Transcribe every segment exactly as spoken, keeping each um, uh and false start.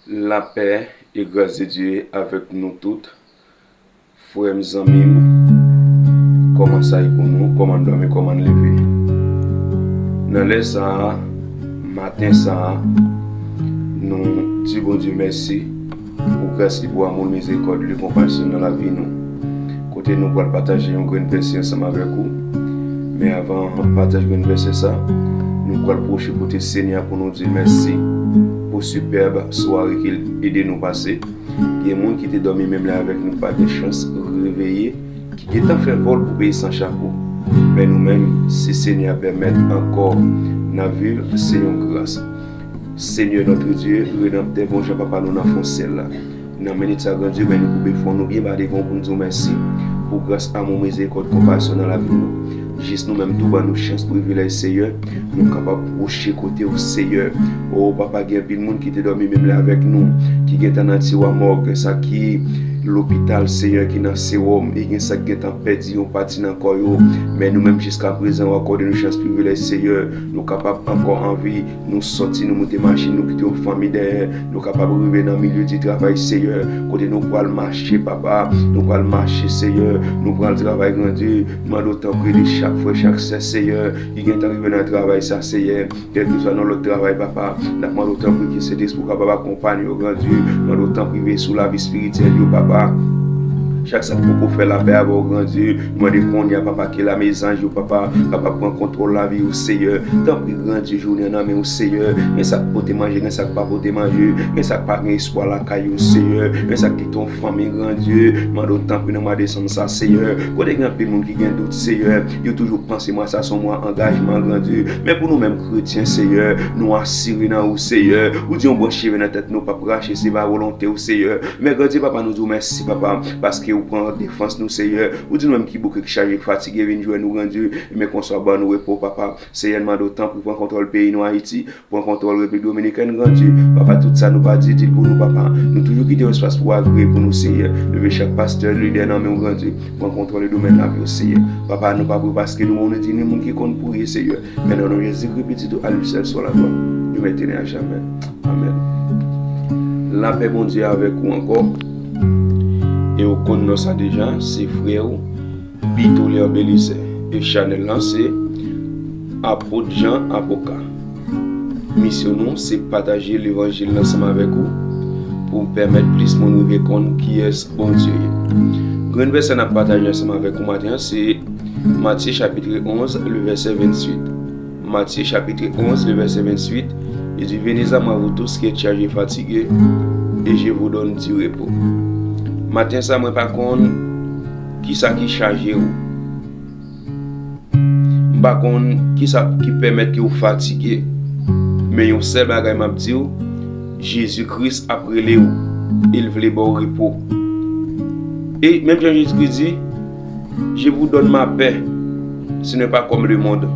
Lapè e gras de Dye avèk nou tout, frè m, zanmi m. Kòman sa ye pou nou? Kòman n dòmi? Kòman n leve? Nan lè sa a, maten sa a, nou di Bondye mèsi pou gras li, pou amou l, mizerikòd li, konpasyon nan lavi nou. Kote nou pral pataje yon grenn vèsè ansanm avèk ou. Men avan pataj grenn vèsè sa, nou pral pwoche kote Senyè a pou nou di l mèsi pou sipèb sware ke l ede nou pase. Gen moun ki te dòmi menm lè avèk nou, pa gen chans reveye, ki gentan fè vòl pou peyi san chapo. Men nou menm, si Senyè a pèmèt ankò n ap viv, se yon gras. Senyè notre Dieu, Redanmtè, bon jan Papa, nou nan fon syèl la. Nan minit sa, Gran Dye, men nou koube fwon nou byen ba devan w pou n di w mèsi pou gras, amou, mizerikòd, konpasyon nan lavi nou. Jis nou menm tou ban nou chans, privilèj, Seyè, nou kapab pwoche kote w, Seyè. O Papa, gen anpil moun ki te dòmi menm lè avèk nou, ki gentan nan tiwa mòg, gen sa ki lopital, Seyè, ki nan sewòm, e gen sa ki gentan pèdi yon pati nan kò yo. Men nou menm, jiskaprezan, w akòde nou chans, privilèj, Seyè, nou kapab ankò an vi. Nou sòti, nou moute machin, nou kite yon fanmi dèyè. Nou kapab rive nan milye di travay, Seyè, kote nou pral mache, Papa. Nou pral mache, Seyè. Nou pral travay, Gran Dye. Mande w tanpri de chak frè, chak sè, Seyè, ki gentan rive nan travay sa, Seyè. Kèlkeswa nan lòt travay, Papa, n ap mande w tanpri ke Sentespri w kapab akonpanye yo, Gran Dye. Mande w tanpri veye sou lavi espirityèl yo, Papa. Chak sa k poko fè lapè avè w, Gran Dye, mande kounye a, Papa, ke lame zanj yo, Papa, kapab pran kontwòl lavi yo, Seyè. Tanpri, Gran Dye, jounen an nan men w, Seyè. Gen sa k pote manje, gen sa k pa pote manje, gen sa k pa gen espwa lakay yo, Seyè. Gen sa k kite yon fanmi, Gran Dye. Mande w tanpri nan mwa desanm sa, Seyè. Kote gen anpil moun ki gen dout, Seyè, yo toujou panse mwa sa se yon mwa angajman, Gran Dye. Men pou nou menm kretyen, Seyè, nou asire nan ou, Seyè. Ou di yon branch cheve nan tèt nou p ap rache, se pa volonte w, Seyè. Men, Gran Dye, Papa, nou di w mèsi, Papa, paske ou pran defans nou, Seyè. Ou di nou menm ki bouke, ki chaje, ki fatige, vin jwenn ou, Gran Dye. Men konswa ban nou repo, Papa. Seyè, n mande w tanpri pran kontwòl peyi nou, Ayiti. Pran kontwòl Repiblik Dominikèn, Gran Dye. Papa, tout sa nou pa di, di l pou nou, Papa. Nou toujou kite yon espas pou w agreye pou nou, Seyè. Leve chak pastè, lidè nan men w, Gran Dye. Pran kontwòl e domèn lavi yo, Seyè. Papa, nou pa priye paske nou bon, nou di ni moun ki konn priye, Seyè. Men nan non Jezikri, Pitit ou, à lui seul soit la gloire, du maintenant à jamais. Amèn. Lapè Bondye avèk ou ankò. E ou konn non sa deja, se frè ou, Bito Leon Belizaire. E chanèl lan se Apot Jan Avoka. Misyon nou se pataje levanjil la ansanm avèk ou pou pèmèt plis moun rive konn kiyès Bondye ye. Grenn vèsè n ap pataje ansanm avèk ou maten an se Matye chapit onz, le vèsè venntuit. Matye chapit onz, le vèsè venntuit, li di, Venez à moi, vous tous qui êtes chargés et fatigués, et je vous donne du repos. Maten sa, mwen pa konn kisa ki chaje w. M pa konn kisa ki pèmèt ke w fatige. Men yon sèl bagay m ap di w, Jezi Kris ap rele w, e l vle ba w repo. E menm jan Jezi Kris di, Je vous donne ma paix, ce n'est pas comme le monde.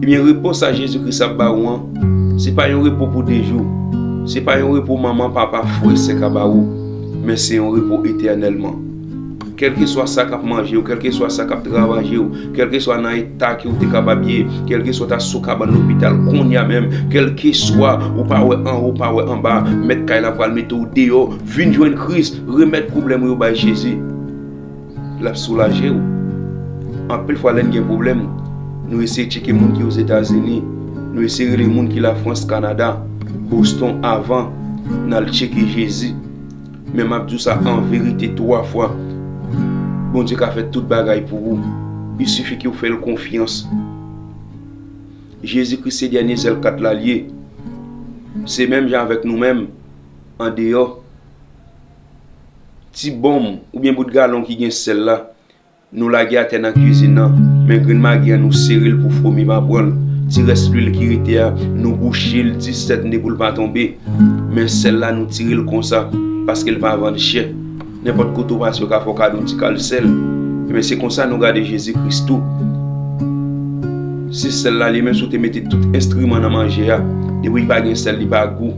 Ebyen, repo sa Jezi Kris ap ba ou an, se pa yon repo pou de jou, se pa yon repo manman, papa, frè, sè ka ba ou, men se yon repo etènèlman. Kèlkeswa sa k ap manje w, kèlkeswa sa k ap travaje w, kèlkeswa nan eta ke w te kapab ye, kèlkeswa w ta sou kabann lopital kounye a menm, kèlkeswa ou pa wè anwo, ou pa wè anba, mèt kay la pral mete w deyò, vin jwenn Kris, remèt pwoblèm ou yo bay Jezi. L ap soulaje w. Anpil fwa, lè n gen pwoblèm, nou eseye tcheke moun ki Ozetazini, nou eseye rele moun ki Lafrans, Kanada, Boston avan n al tcheke Jezi. Men m ap di w sa an verite twa fwa, Bondye ka fè tout bagay pou ou. Il suffit ke w fè l konfyans. Jezi Kris se dènye sèl kat la l ye. Se menm jan avèk nou menm, andeyò. Ti bonm oubyen bout galon ki gen sèl la, nou lage atè nan kizin nan, men grenn magi an nou sere l pou fwomi pa pran l. Ti rès lwil ki rete a, nou bouche l disèt ne pou l pa tonbe. Men sèl la nou tire l konsa, paske l pa vann chè. Nenpòt kote w pase yo ka fè w kado yon ti kal sèl. Ebyen se konsa nou gade Jezi Kris tou. Se sèl la li menm si w te mete tout enstriman nan manje a, depi li pa gen sèl li pa gou.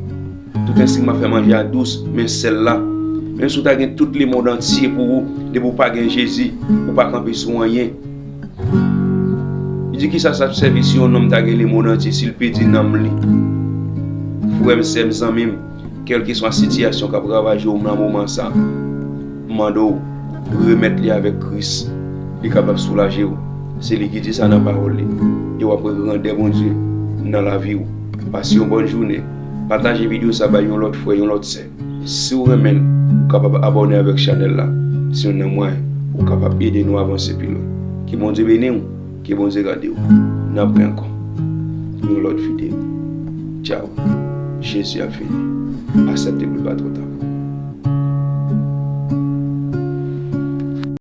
Tout enstriman fè manje a dous, men sèl la. Menm si w ta gen tout lemonn antye pou ou, depi w pa gen Jezi, ou pa kanpe sou anyen. Li di, kisa sa ap sèvi si yon nonm ta gen lemonn antye si l pèdi nanm li? Frè m, sè m, zanmi m, Kèlkeswa sitiyasyon k ap ravaje w nan moman sa, m mande w remèt li avèk Kris. Li kapab soulaje w. Se li ki di sa nan pawòl li. E w ap wè grandè Bondye nan lavi w. Pase yon bòn jounen. Pataje videyo sa bay yon lòt frè, yon lòt sè. Si w renmen l, ou kapab abòne avèk chanèl la. Se youn nan mwayen ou kapab ede nou avanse pi lwen. Ke Bondye beni w, ke Bondye gade w. N ap wè ankò yon lòt videyo. Tchaw. Jezi ap vini. Aksepte pou l pa twò ta.